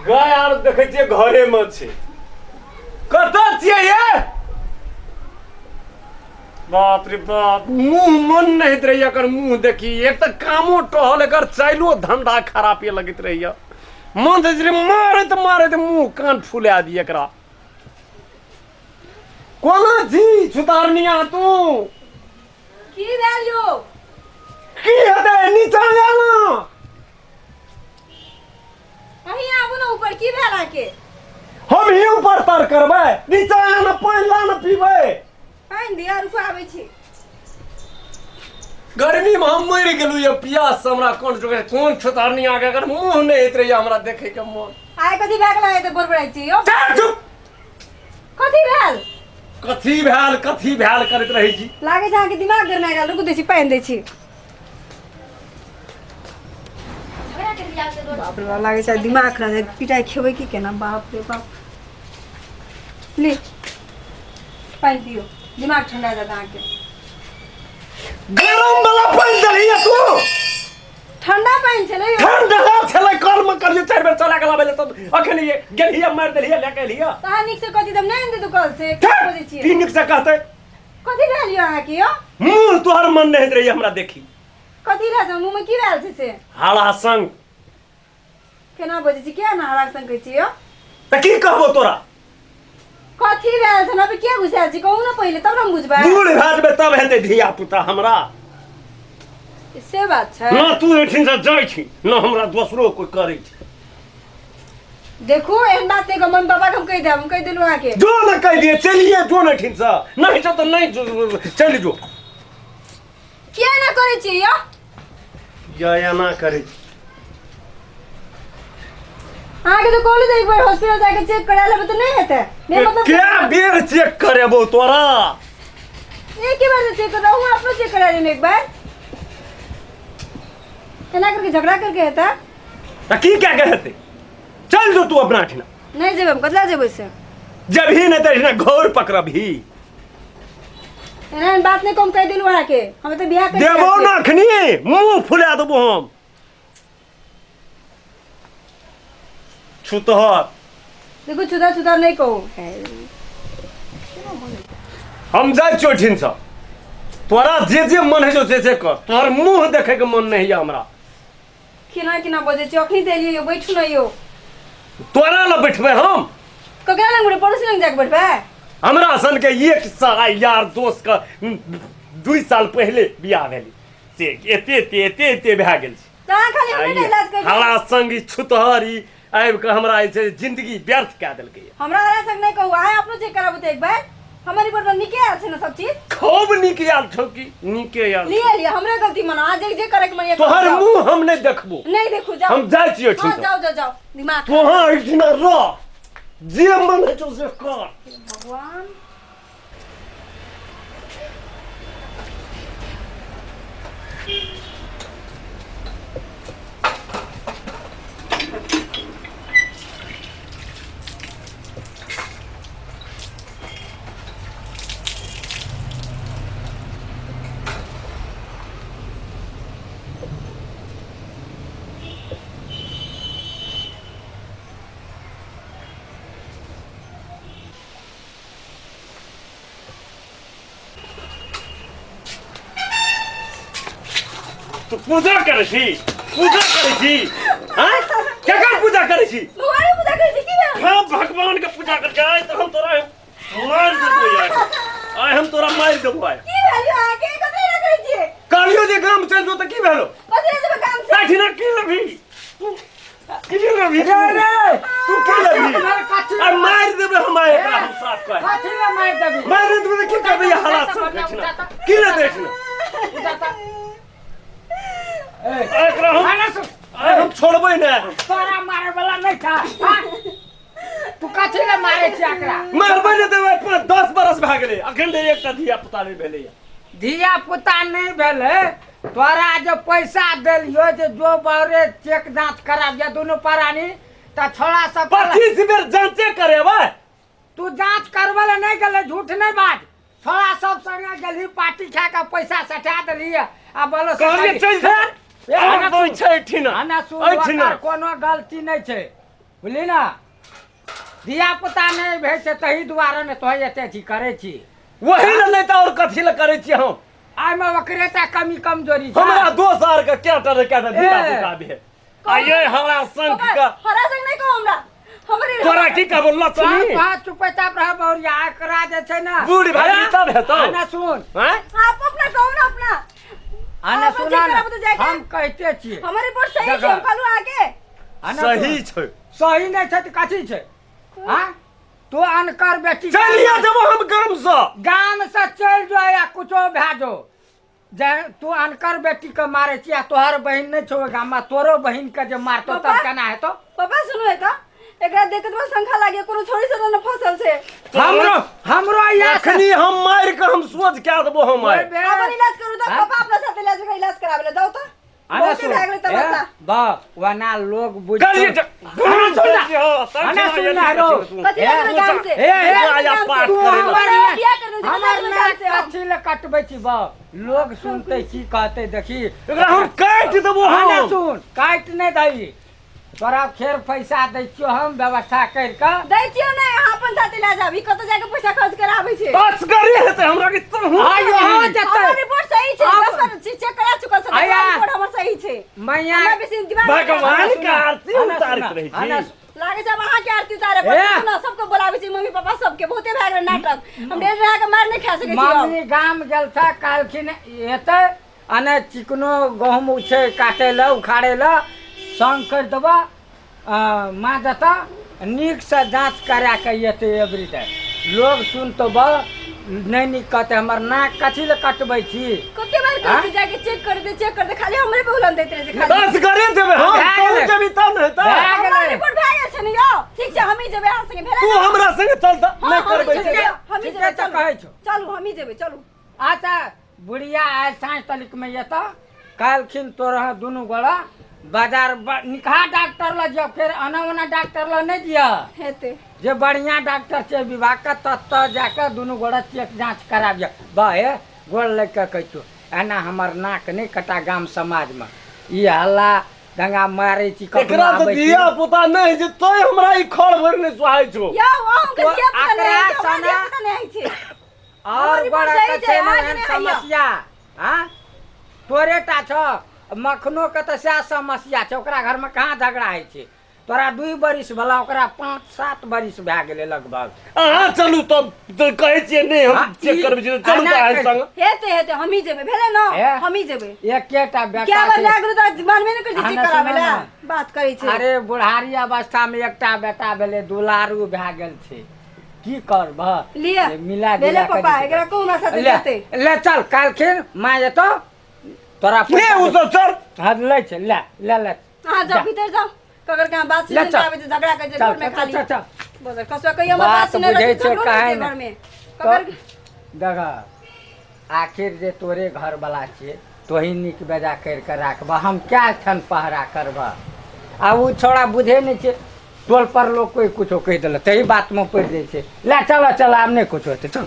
Guy are देखै छियै घरेमे छै। कतऽ छियै ये? बाप रे बाप, मुँह मन नहि होइत रहैया एकर मुँह देखी। एक तऽ कामो टहल, एकर चाइलो धंधा खरापे लगैत रहैया। मन तऽ छै मारैत मारैत मुँह कान फुला दी एकरा। कोना छी छुतारनिया तू? की भेल यौ? की हेतै, नीचा आयल ना। अहीं आबू ने ऊपर, की भेल अहाँके? हम ही ऊपर तर करबै, नीचा आयल ना, पानि ला ना पीबै। पानि दिअ, रुकू आबै छी। गर्मी में हम मरि गेलहुँ ये प्यास से। हमरा कोन चुके कोन छुतारनी आके अगर मुंह नहि होइत रहैया हमरा देखै के मन। आइ कथी भए गेल? एते बड़बड़ाइ छी यौ। चल चुप। कथी भेल? कथी भेल कथी भेल करैत रहै छी। लागै छै अहाँके दिमाग गरमा गेल। रुकू दै छी, पानि दै छी। बाप रे बाप, लागै छै दिमाग खराब है। पिटाइ खेबै की केना? बाप रे बाप। ले पानि पियो, दिमाग ठंडा जायत अहाँके। गरम वाला पानि देलही तू? ठंडा पानि छलै यौ। ठंडा छलै, कल में करियो चारि बेर चला के लाबै ले, तब अखन ये गेलही मारि देलही लए के एलही। तऽ अहाँ नीक से कथी तब नहि आनि देतू कल से? की बजै छियै? की नीक से कहतै? कथी भेल यौ अहाँके यौ? मुँह तोहर मन नहि होइत रहैया हमरा देखी। कथी भेल छै मुँहमे? की भेल छै से? हाड़ा संग। केना बजै छी? किया ने हराक संग कहै छी यौ? तऽ की कहबो तोरा? कथी भेल छै? अभी किया घुसायल छी? कहू ने पहिले, तब ने हम बुझबै। बूढ़ भए जेबै तब हेतै धिया पुता हमरा। से बात छै? न तू एहिठिन से जाइ छी न हमरा दोसरो कोइ करै छै। देखू, एहन बात नहि कहू, मम्मी पापा के हम कहि देब। हम कहि देलहुँ अहाँके। जो न कहि दिए, चलिए जो न एहिठिन से, नहि छौ तऽ नहि चलि जो। किया एना करै छियै यौ? या एना करै छी। अहाँके तऽ कहलहुँ तऽ एक बेर हॉस्पिटल जाके चेक करा लेबै तऽ नहि हेतै? नहि मतलब कै बेर चेक करेबौ तोरा? एक ही बार चेक करा, अहूँ अपनो चेक करा लेने एक बार। एना करके झगड़ा करके हेतै? तऽ की कए के हेतै? चल जो तू अपना ठिना। नहि जेबै हम। कतला जेबै से? जबही नहि तऽ एहिठिना घौर पकड़बही। एना एहन बात नहि कम, कहि देलहुँ अहाँके, हम तऽ बियाह करि देबौ ने अखनी मुँह फुला देबो हम छुतहर। देखू, छुता छुता नहि कहू। हम जाइ छियौ एहिठिनसँ, तोरा जे जे मन होइ छौ से से कर। तोहर मुँह देखैके मन नहि होइए हमरा। केना केना बजै छी? अखनी तऽ एलियै यौ, बैठू ने यौ। तोरा लग बैठबै हम? ककरा लग बैठबै? पड़ोसी लग जाके बैठबै? हमरा सन के एक सगा यार दोस्त के 2 साल पहिले बियाह भेलै, से एते एते एते एते भए गेल छै। तऽ अहाँ खाली हमरे ने इलाज करि। हमरा संग ई छुतहर ई आबि कऽ हमरा जे छै जिंदगी व्यर्थ कए देलकै। हमरा हरा संग नहि कहू। अहाँ अपनो चेक कराबू तऽ एक बार, हमर रिपोर्ट में नीके आयल छै ने सब चीज? खूब नीक आयल छौ की नीके आयल। लिए लिए, हमरे गलती मना। अहाँ जे जे करे के मन तोहर मुंह हम नहि देखबो। नहीं देखू, जाओ। हम जाइ छियै। हाँ। ठीक। जाओ जाओ जाओ, दिमाग तोहाँ एहिठिना रह, जे मन होइ छौ से कर। भगवान। तू पूजा करै छी? पूजा करै छी? आँय, केकर पूजा करै छी? भगवान के पूजा करै छी। की भेल? हाँ, भगवान के पूजा कर के आइ तऽ हम तोरा मारि देबो यार, आइ हम तोरा मारि देबो आइ। की भेल यौ अहाँके? कथी लए करै छियै? कहलियौ जे गाम चलि जो तऽ की भेलो? कथी लए जेबै गाम से? बैठिना की लेबही? की लेबही? रे रे। तू की लेबही? कथी? आ मारि देबै हम आइ एकरा, हम साफ कह। कथी ले मारि देबी? मारि देबै तऽ की करबै? ई हालात सब देखना की लेतै एहिठिना? एकरा हम खाना सुन। आइ हम छोड़बै ने। तोरा मारे वाला नहीं था, हाँ? तू कथी ले मारे छी एकरा? मारबै ने देबै। 5-10 बरस भए गेलै, अखन धरि एकटा धिया पुता नहि भेलैया। धिया पुता नहीं भेलै, तोरा जे पैसा देलियो जे जो बौरे चेक जांच कराबिया दुनू प्राणी, तऽ छोड़ा सब 25 बेर जाँचे करेबै। तू जांच करबै लए नहि गेलै, झूठ नहि बाज। छोड़ा सब संगे गेलही, पार्टी खा कऽ पैसा सटा देलही आ बोलो। कहलियै चलि जा। ए, आबै छै एहिठिना। हना सुन। एहिठिना। ओकर कोनो गलती नहि छै। बुझली ने धिया पुता नहि भेल छै तही दुआरे ने तोहे एते अथी करै छी वही लए नहि तऽ आओर कथी लए करै छियै हम एहिमे ओकरे टा कमी कमजोरी छै हमरा दोस्त आर के केटा ने केटा धिया ए। पुता भेल आ ये हमरा संग पापा, के हमरा संग नहि कहू हमरा हमरे तोरा की कहबो लक्ष्मी तोहर चुपचाप रह बहुरिया एकरा जे छै ने बूढ़ भए गेली तब हेतौ आने सुन आँय? आप अपना कहू ना अपना आने आप सुन चेक कराबू तऽ जाके। हम कहिते छियै हमर रिपोर्ट सही छै देखऽ। हम कहलहुँ आके आने सही सुन। छै सही नहि छै तऽ कथी छै हाँ तू अनकर बेटी चलिए जब हम गाम से गाम से चलि जो या कुछो भए जो जे तू अनकर बेटी के मारे छी आ तोहर बहिन नहि छौ ओहि गाम में तोरो बहिन के जे मारतो तब पापा। केना हेतो पापा सुनू एतऽ एकरा देखत में शंखा लागे कोनो छोरी से न फसल छै हमरो हमरो इएह से- अखनी हम मारि के हम सोच कए देबो हम आइ अपन इलाज करू तऽ हाँ? पापा अपना साथ इलाज इलाज कराबे ले जाओ तऽ अरे बहुते सुन, भए गेलै तमाशा ए, बा वना लोग बुझ करिए अने सुन ना रो। कथी ए, लगलै गाम से ए, ए, गाम से। पाठ तू करे हमर हमरा बियाह कर दे, हमर गाम नाक से हम। कथी ले कटबै छी बा लोग सुनते की कहते देखी एकरा हम काटि देबो अने हम सुन काटि नहि दही तोरा फेर पैसा दै छियो हम व्यवस्था करि कऽ दै छियौ नहि अहाँ अपन साथे लए जाब ई कतऽ जाके पैसा खर्च कराबै छै असगरे हेतै हमरा के तहु आइयो हाँ जेतै हमर रिपोर्ट सही छै आब- 10 बार चेक करा चुकल छै आया। रिपोर्ट हमर सही छै मैया हमरा बेसी दिमाग नहि भगवान खराब के आरती अने उतारैत सुन, रहै अने छी लागै छै आब अहाँके आरती उतारे ए। पड़त ने सबके बोलाबै छै मम्मी पापा सबके बहुते भए गेलै नाटक हम डेढ़ रहा के मार नहि खा सकै छी आब। मम्मी गाम गेल था कहलखिन एतै अने चिकनो गहूम छै काटै लए उखाड़ै लए संग करि देबऽ माँ जतऽ नीकसँ जाँच करा कऽ एतै एवरी टाइम लोग सुनतो बा नहि नीक कहतै हमर नाक कथी लए कटबै छी कते बार कहै छी जाके चेक कर दे चेक कर दे खाली हमरे पे उलन दैत रहै छै खाली असगरे देबै हम भए तू गेलै। जेबी तब ने हेतै भए हमर गेलै। रिपोर्ट भए गेल छै ने यौ ठीक छै हमही जेबै अहाँ संगे भेलै तू ने? हमरा संगे चल तऽ हँ, नहि हमही करबै जेबै, छै हमही ठीके जेबै तऽ चलू कहै छौ। चलू हमही जेबै चलू अच्छा बुढ़िया आइ साँझ तलिकमे एतऽ कहलखिन तोरा दुनू गोड़ा बाजार निकहा डॉक्टर लग जाओ फेर आना ओना डॉक्टर लग नहि दिअ हेतै जे बढ़िआँ डॉक्टर छै विभागके ततऽ जाकऽ दुनू गोड़ा चेक जाँच कराबिअ बा हे गोड़ लागि कऽ कहै छियौ एना हमर नाक नहि कटा गाम समाजमे ई हल्ला दंगा मारै छी कखनो एकरा तऽ आबै छी। धिया पुता नहि छै तोय हमरा ई खड़ भरि नहि सुहाय छौ यौ अहूँके तो धिया पुता नहि अकरा होइ छै हमरा धिया सना- पुता नहि होइ छै और हमर बड़ा रिपोर्ट सही के छै, छै ने अहाँके एहन नहि होइए। समस्या हाँ तोरे टा छौ मखनो के तऽ सएह समस्या छै ओकरा घरमे कहाँ झगड़ा होइ छै तोरा 2 बरिस भेला ओकरा 5-7 बरिस भए गेलै लगभग अहाँ चलू तब तऽ कहै छियै नहि हम हाँ, चेक ई- करबै छियै चलू एना तऽ अहाँ कहै- संग हेतै हेतै हमही जेबै भेलै ने हे? हमही जेबै एकेटा क्या बेटा बार छै लए गेलहुँ तऽ मानबे नहि करै छै अहाँ चेक कराबै सुनू लए ने। बात करै छै अरे बुढ़ारी अवस्थामे एकटा बेटा भेलै दुलारू भए गेल छै की करबह लिअ मिला भेलै जुला कऽ पापा जे छै। एकरा कहू हमरा साथे ले जेतै ले चल काल्हिखिन माँ एतौ तोरा ले ओ सब चल हँ लै छै ले ले ले अहाँ जाउ जा। भीतर जाउ ककर के अहाँ बात ले सुनि चल। आबै छै झगड़ा करै छै चल घर में चल खाली चल चल बोल कसुआ कहियो हमर बात बात सुनै बुझै लए छै झगड़ो काहे नहि छै ने घर में ककर देख आखिर जे तोरे घरवला छियै तोही नीक बेजा करि कऽ राखबह हम कए क्षण पहरा करबह आ ओ छौड़ा बुझै नहि छै टोल पर लोग कोई कुछो कहि देलक तही बातमे पड़ि जाइ छै ले चल चल आब नहि कुछो हेतै चल।